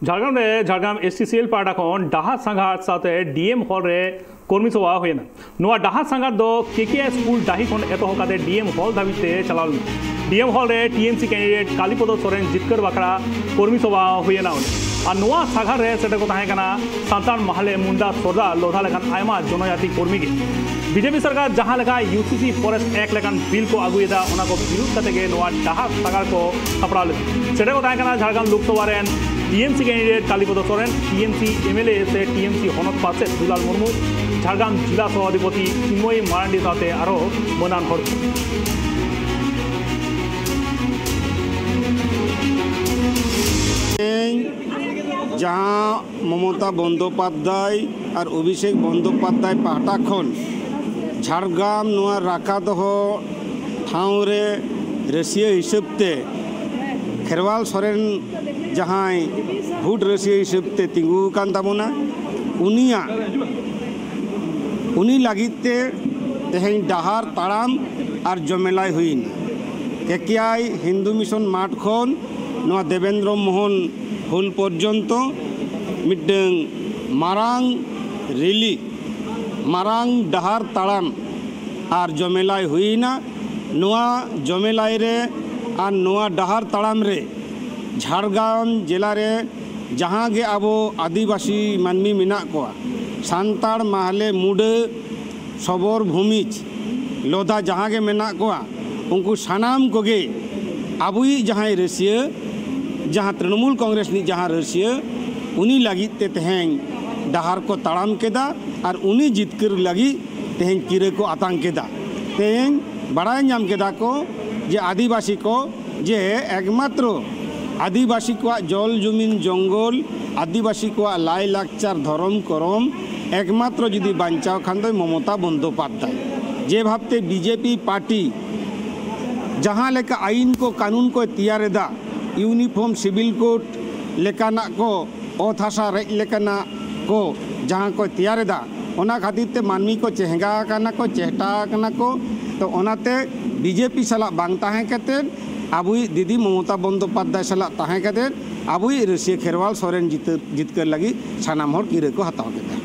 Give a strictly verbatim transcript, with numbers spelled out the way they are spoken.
ᱡᱷᱟᱲᱜᱨᱟᱢ ᱨᱮ Jhargram S T ᱥᱮᱞ ᱯᱟᱦᱴᱟ ᱠᱷᱚᱱ ᱰᱟᱦᱟᱨ ᱥᱟᱸᱜᱷᱟᱨ ᱥᱟᱶᱛᱮ ᱰᱤ ᱮᱢ ᱦᱚᱞ ᱨᱮ ᱠᱚᱨᱢᱤ ᱥᱚᱵᱷᱟ ᱦᱩᱭᱮᱱᱟ᱾ ᱱᱚᱣᱟ ᱰᱟᱦᱟᱨ ᱥᱟᱸᱜᱷᱟᱨ ᱫᱚ ᱠᱮ ᱠᱮ ᱟᱭ ᱥᱠᱩᱞ ᱰᱟᱹᱦᱤ ᱠᱷᱚᱱ ᱮᱛᱚᱦᱚᱵ ᱠᱟᱛᱮ ᱰᱤ ᱮᱢ ᱦᱚᱞ ᱫᱷᱟᱹᱵᱤᱡ ᱛᱮ ᱪᱟᱞᱟᱣ ᱞᱮᱱᱟ᱾ ᱰᱤ ᱮᱢ ᱦᱚᱞ ᱨᱮ T M C candidate Kalipada Soren ᱡᱤᱛᱠᱟᱹᱨ ᱵᱟᱠᱷᱨᱟ ᱠᱚᱨᱢᱤ ᱥᱚᱵᱷᱟ ᱦᱩᱭᱮᱱᱟ ᱚᱸᱰᱮ᱾ ᱟᱨ ᱱᱚᱣᱟ ᱥᱟᱸᱜᱷᱟᱨ ᱨᱮ ᱥᱮᱴᱮᱨ ᱠᱚ ᱛᱟᱦᱮᱸ ᱠᱟᱱᱟ ᱥᱟᱱᱛᱟᱲ, ᱢᱟᱦᱞᱮ, ᱢᱩᱱᱰᱟ, ᱥᱚᱨᱫᱟᱨ, ᱞᱳᱫᱷᱟ ᱞᱮᱠᱟᱱ ᱟᱭᱢᱟ ᱡᱚᱱᱚᱡᱟᱛᱤ ᱠᱚᱨᱢᱤ ᱜᱮ᱾ ᱵᱤ ᱡᱮ ᱯᱤ ᱥᱚᱨᱠᱟᱨ ᱡᱟᱦᱟᱸ ᱞᱮᱠᱟ ᱤᱭᱩ ᱥᱤ ᱥᱤ ᱯᱷᱚᱨᱮᱥᱴ ᱮᱠᱴ ᱞᱮᱠᱟᱱ ᱵᱤᱞ ᱠᱚ ᱟᱹᱜᱩᱭᱮᱫᱟ, ᱚᱱᱟ ᱠᱚ ᱵᱤᱨᱩᱫᱷ ᱠᱟᱛᱮ ᱜᱮ ᱱᱚᱣᱟ ᱰᱟᱦᱟᱨ ᱥᱟᱸᱜᱷᱟᱨ ᱠᱚ ᱥᱟᱯᱲᱟᱣ ᱞᱮᱫᱟ᱾ ᱥᱮᱴᱮᱨ ᱠᱚ ᱛᱟᱦᱮᱸ ᱠᱟᱱᱟ ᱡᱷᱟᱲᱜᱨᱟᱢ ᱞᱳᱠᱥᱚᱵᱷᱟ ᱨᱮᱱ T M C candidate Kalipada Soren, T M C M L A ᱥᱮ ᱴᱤ ᱮᱢ ᱥᱤ ᱦᱚᱱᱚᱛ ᱯᱟᱨᱥᱮᱛ ᱫᱩᱞᱟᱞ ᱢᱩᱨᱢᱩ, ᱡᱷᱟᱲᱜᱨᱟᱢ ᱡᱤᱞᱟ ᱥᱚᱦᱟᱫᱷᱤᱯᱚᱛᱤ ᱪᱤᱱᱢᱚᱭ ᱢᱟᱨᱟᱱᱰᱤ ᱥᱟᱶᱛᱮ ᱟᱨᱦᱚᱸ ᱢᱟᱹᱱᱟᱱ ᱦᱚᱲ ᱠᱚ᱾ ᱛᱮᱦᱮᱧ ᱡᱟᱦᱟᱸ ᱢᱚᱢᱚᱛᱟ ᱵᱚᱱᱫᱳᱯᱟᱫᱽᱫᱷᱟᱭ ᱟᱨ ᱚᱵᱷᱤᱥᱮᱠ ᱵᱚᱱᱫᱳᱯᱟᱫᱽᱫᱷᱟᱭ ᱯᱟᱦᱴᱟ ᱠᱷᱚᱱ ᱡᱷᱟᱲᱜᱨᱟᱢ ᱱᱚᱣᱟ ᱨᱟᱠᱷᱟ ᱫᱚᱦᱚ ᱴᱷᱟᱶ ᱨᱮ ᱨᱟᱹᱥᱤᱭᱟᱹ ᱦᱤᱥᱟᱹᱵ ᱛᱮ ᱠᱷᱮᱨᱣᱟᱞ ᱥᱚᱨᱮᱱ ᱡᱟᱦᱟᱸᱭ ᱵᱷᱳᱴ ᱨᱟᱹᱥᱤᱭᱟᱹ ᱦᱤᱥᱟᱹᱵ ᱛᱮ ᱛᱤᱸᱜᱩ ᱟᱠᱟᱱ ᱛᱟᱵᱚᱱᱟ, ᱩᱱᱤᱭᱟᱜ, ᱩᱱᱤ ᱞᱟᱹᱜᱤᱫ ᱛᱮ ᱛᱮᱦᱮᱧ ᱰᱟᱦᱟᱨ ᱛᱟᱲᱟᱢ ᱟᱨ ᱡᱚᱢᱮᱞᱟᱭ ᱦᱩᱭᱮᱱᱟ᱾ ᱠᱮ ᱠᱮ ᱟᱭ ᱦᱤᱱᱫᱩ ᱢᱤᱥᱚᱱ ᱢᱟᱴᱷ ᱠᱷᱚᱱ ᱱᱚᱣᱟ ᱫᱮᱵᱮᱱᱫᱨᱚ ᱢᱳᱦᱚᱱ ᱦᱳᱞ ᱯᱚᱨᱡᱚᱱᱛᱚ ᱢᱤᱫᱴᱟᱹᱝ ᱢᱟᱨᱟᱝ ᱨᱮᱞᱤ, ᱢᱟᱨᱟᱝ ᱰᱟᱦᱟᱨ ᱛᱟᱲᱟᱢ ᱟᱨ ᱡᱚᱢᱮᱞᱟᱭ ᱦᱩᱭᱮᱱᱟ᱾ ᱱᱚᱣᱟ ᱡᱚᱢᱮᱞᱟᱭ ᱨᱮ ᱟᱨ ᱱᱚᱣᱟ ᱰᱟᱦᱟᱨ ᱛᱟᱲᱟᱢ ᱨᱮ ᱡᱷᱟᱲᱜᱨᱟᱢ ᱡᱮᱞᱟ ᱨᱮ ᱡᱟᱦᱟᱸ ᱜᱮ ᱟᱵᱚ ᱟᱹᱫᱤᱵᱟᱹᱥᱤ ᱢᱟᱹᱱᱢᱤ ᱢᱮᱱᱟᱜ ᱠᱚᱣᱟ, ᱥᱟᱱᱛᱟᱲ, ᱢᱟᱦᱞᱮ, ᱢᱩᱰᱟᱹ, ᱥᱚᱵᱚᱨ, ᱵᱷᱩᱢᱤᱡᱽ, ᱞᱳᱫᱷᱟ ᱡᱟᱦᱟᱸ ᱜᱮ ᱢᱮᱱᱟᱜ ᱠᱚᱣᱟ, ᱩᱱᱠᱩ ᱥᱟᱱᱟᱢ ᱠᱚᱜᱮ ᱟᱵᱚᱭᱤᱡ ᱡᱟᱦᱟᱸᱭ ᱨᱟᱹᱥᱤᱭᱟᱹ, ᱡᱟᱦᱟᱸ ᱛᱨᱤᱱᱚᱢᱩᱞ ᱠᱚᱝᱜᱨᱮᱥ ᱨᱤᱱᱤᱡ ᱡᱟᱦᱟᱸ ᱨᱟᱹᱥᱤᱭᱟᱹ, ᱩᱱᱤ ᱞᱟᱹᱜᱤᱫ ᱛᱮ ᱛᱮᱦᱮᱧ ᱰᱟᱦᱟᱨ ᱠᱚ ᱛᱟᱲᱟᱢ ᱠᱮᱫᱟ ᱟᱨ ᱩᱱᱤ ᱡᱤᱛᱠᱟᱹᱨ ᱞᱟᱹᱜᱤᱫ ᱛᱮᱦᱮᱧ ᱠᱤᱨᱟᱹ ᱠᱚ ᱟᱛᱟᱝ ᱠᱮᱫᱟ᱾ ᱛᱮᱦᱮᱧ ᱵᱟᱲᱟᱭ ᱧᱟᱢ ᱠᱮᱫᱟ ᱠᱚ ᱡᱮ ᱟᱹᱫᱤᱵᱟᱹᱥᱤ ᱠᱚ, ᱡᱮ ᱮᱠᱢᱟᱛᱨᱚ ᱟᱹᱫᱤᱵᱟᱹᱥᱤ ᱠᱚᱣᱟᱜ ᱡᱚᱞ ᱡᱩᱢᱤᱱ ᱡᱚᱝᱜᱚᱞ, ᱟᱹᱫᱤᱵᱟᱹᱥᱤ ᱠᱚᱣᱟᱜ ᱞᱟᱭᱞᱟᱠᱪᱟᱨ ᱫᱷᱚᱨᱚᱢ ᱠᱚᱨᱚᱢ ᱮᱠᱢᱟᱛᱨᱚ ᱡᱩᱫᱤ ᱵᱟᱧᱪᱟᱣ ᱠᱷᱟᱱ ᱫᱚᱭ ᱢᱚᱢᱚᱛᱟ ᱵᱚᱱᱫᱳᱯᱟᱫᱽᱫᱷᱟᱭ᱾ ᱡᱮ ᱵᱷᱟᱵᱽᱛᱮ ᱵᱤ ᱡᱮ ᱯᱤ ᱯᱟᱨᱴᱤ ᱡᱟᱦᱟᱸ ᱞᱮᱠᱟ ᱟᱹᱭᱤᱱ ᱠᱚ ᱠᱟᱹᱱᱩᱱ ᱠᱚᱭ ᱛᱮᱭᱟᱨ ᱮᱫᱟ, ᱤᱭᱩᱱᱤᱯᱷᱚᱨᱢ ᱥᱤᱵᱤᱞ ᱠᱳᱰ ᱞᱮᱠᱟᱱᱟᱜ ᱠᱚ, ᱚᱛ ᱦᱟᱥᱟ ᱨᱮᱡ ᱞᱮᱠᱟᱱᱟᱜ ᱠᱚ ᱡᱟᱦᱟᱸ ᱠᱚᱭ ᱛᱮᱭᱟᱨ ᱮᱫᱟ, ᱚᱱᱟ ᱠᱷᱟᱹᱛᱤᱨ ᱛᱮ ᱢᱟᱹᱱᱢᱤ ᱠᱚ ᱪᱮᱦᱜᱟ ᱟᱠᱟᱱᱟ ᱠᱚ, ᱪᱮᱦᱴᱟ ᱟᱠᱟᱱᱟ ᱠᱚ᱾ ᱛᱚ ᱚᱱᱟᱛᱮ ᱵᱤ ᱡᱮ ᱯᱤ ᱥᱟᱞᱟᱜ ᱵᱟᱝ ᱛᱟᱦᱮᱸ ᱠᱟᱛᱮᱫ ᱟᱵᱚᱭᱤᱡ ᱫᱤᱫᱤ ᱢᱚᱢᱚᱛᱟ ᱵᱚᱱᱫᱳᱯᱟᱫᱽᱫᱷᱟᱭ ᱥᱟᱞᱟᱜ ᱛᱟᱦᱮᱸ ᱠᱟᱛᱮ ᱟᱵᱚᱭᱤᱡ ᱨᱟᱹᱥᱤᱭᱟᱹ ᱠᱷᱮᱨᱣᱟᱞ ᱥᱚᱨᱮᱱ ᱡᱤᱛᱟᱹ-, ᱡᱤᱛᱠᱟᱹᱨ ᱞᱟᱹᱜᱤᱫ ᱥᱟᱱᱟᱢ ᱦᱚᱲ ᱠᱤᱨᱟᱹ ᱠᱚ ᱦᱟᱛᱟᱣ ᱠᱮᱫᱟ᱾